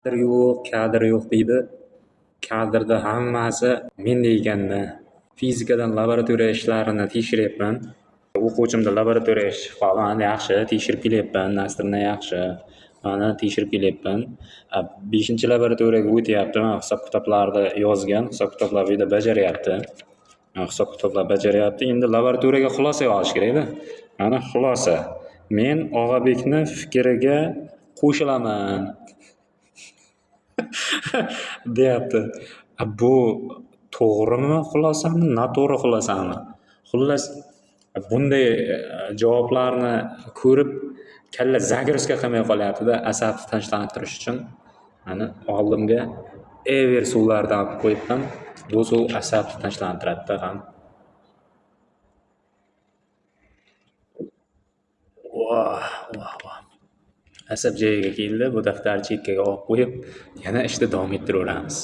Kadr yo'q, kadr yo'q deydi. Kadrda hammasi menda ekanda. Fizikadan laboratoriya ishlarini tekshiryapman. O'quvchimda laboratoriya ishi chiqib qoldi. Mana yaxshi, tekshirib kelyapman. Dasturni yaxshi. Mana tekshirib kelyapman. Beshinchi laboratoriyaga o'tyapti. Mana hisob-kitoblarni yozgan, hisob-kitoblar bu yerda bajaryapti. Hisob-kitoblar bajaryapti. Endi laboratoriyaga xulosa yozish kerakda. Mana xulosa. Men Og'abekni fikriga qo'shilaman deyapti. Bu to'g'rimi xulosami, noto'g'ri xulosami? Xullas, bunday javoblarni ko'rib kalla загрузка qilmay qolyapti-da, asabni tinchlantirish uchun mana oldimga Ever suvlaridan olib qo'yibman. Bu suv asabni tinchlantiradida ham. Voh, voh, voh. Asab joyiga keldi. Bu daftarni chekkaga olib qo'yib, yana ishni davom ettiraveramiz.